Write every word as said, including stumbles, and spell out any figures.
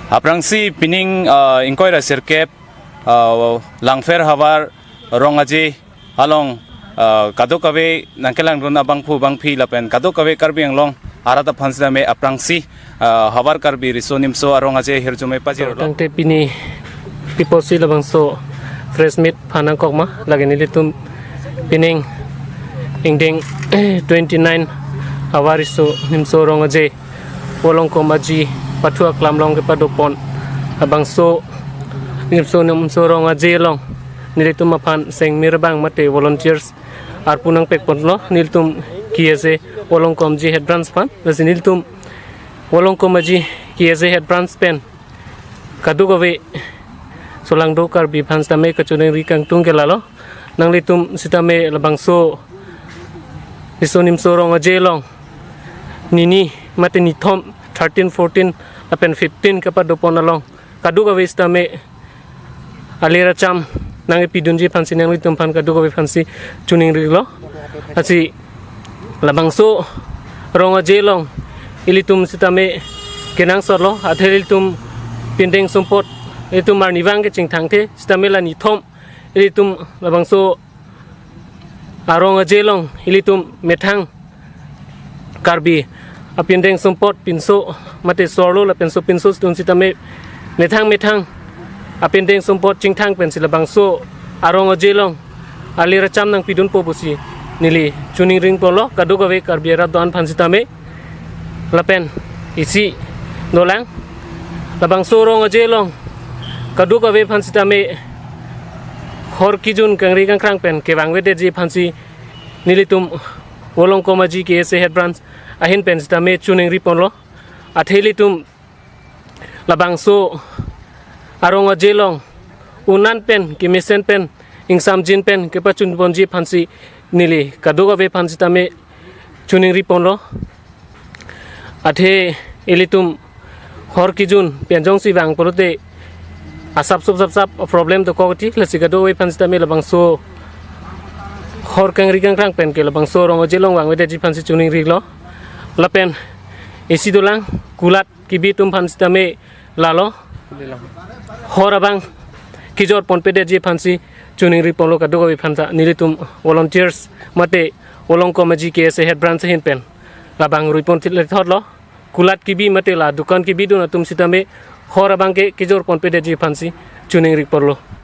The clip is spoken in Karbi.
Aphrangsi pining, ah, ingkoi ra sirkep, ah, Langpher havar Rong Aje along, ah, kadokave nangkelangdun abangphu bangphi lapen kadokave Karbi Anglong arat aphan sitame aphrangsi, ah, Havar Karbi Riso Nimso Arong Aje ahirjume pajirlo. Tangte pini People's Day labangso press meet phan nangkok ma, lake nelitum pining ingdeng twenty-nine Havar Riso Nimso Rong Aje Volongkom Aji pathu aklam along kepadopon abangso Nimso Nimso Rong Aje along nelitum aphan sengmir abang mate volunteers arpu nangpekponlo, nelitum K S A Volongkom Aji Head Branch aphan. Lasi nelitum Volongkom Aji K S A Head Branch pen kadokave solangdo Karbi aphan sitame kachiningri kangtung ke lalo. Nanglitum sitame labangso Riso Nimso Rong Aje along nini mate nithom, thirteen, fourteen lapen fifteen kepadopon along kadokave sitame alir acham nangkepidunji aphansi nanglitum aphan kadokave aphansi chiningrilo. Lasi labangso Rong Aje along ilitum sitame kenangsotlo, athe ilitum pindeng sumpot, ilitum arnivang kechingthangthe sitame la nithom ilitum labangso Arong Aje along ilitum methang Karbi apindeng sumpot pinso mate sorlo lapen sopinso atum sitame methang methang apindeng sumpot chingthang pensi labangso Arong Aje along alir acham nangpidunpo pusi neli chiningriponlo kadokave Karbi arat do-an aphan sitame. Lapen isi dolang, labangso Rong Aje along kadokave aphan sitame hor kejun kangri kangkrang pen kevangvedetji aphansi nelitum Volongkom Aji K S A Head Branch ahin pen sitame chiningriponlo. Athe ilitum labangso Arong Aje along un-an pen kemesen pen ingsamjin pen kepachunponji aphansi neli kadokave aphan sitame chiningriponlo. Athe ilitum hor kejun pen jongsi vang pulote asap sup sap sap problem dokok ti, lasi kadokave aphan sitame labangso hor kangri kangkrang pen ke labangso Rong Aje along vangvedetji aphansi chiningrilo. Lapen isi dolang, kulat kebi atum aphan sitame lalo hor abang kejor ponpedetji aphansi chiningriponlo kadokave aphan ta, nelitum volunteers mate Volongkom Aji K S A Head Branch ahin pen labang ruipon thit le thotlo. Kulat kebi mate la dukan kebidun atum sitame hor abang ke kejor ponpedetji aphansi chiningriponlo.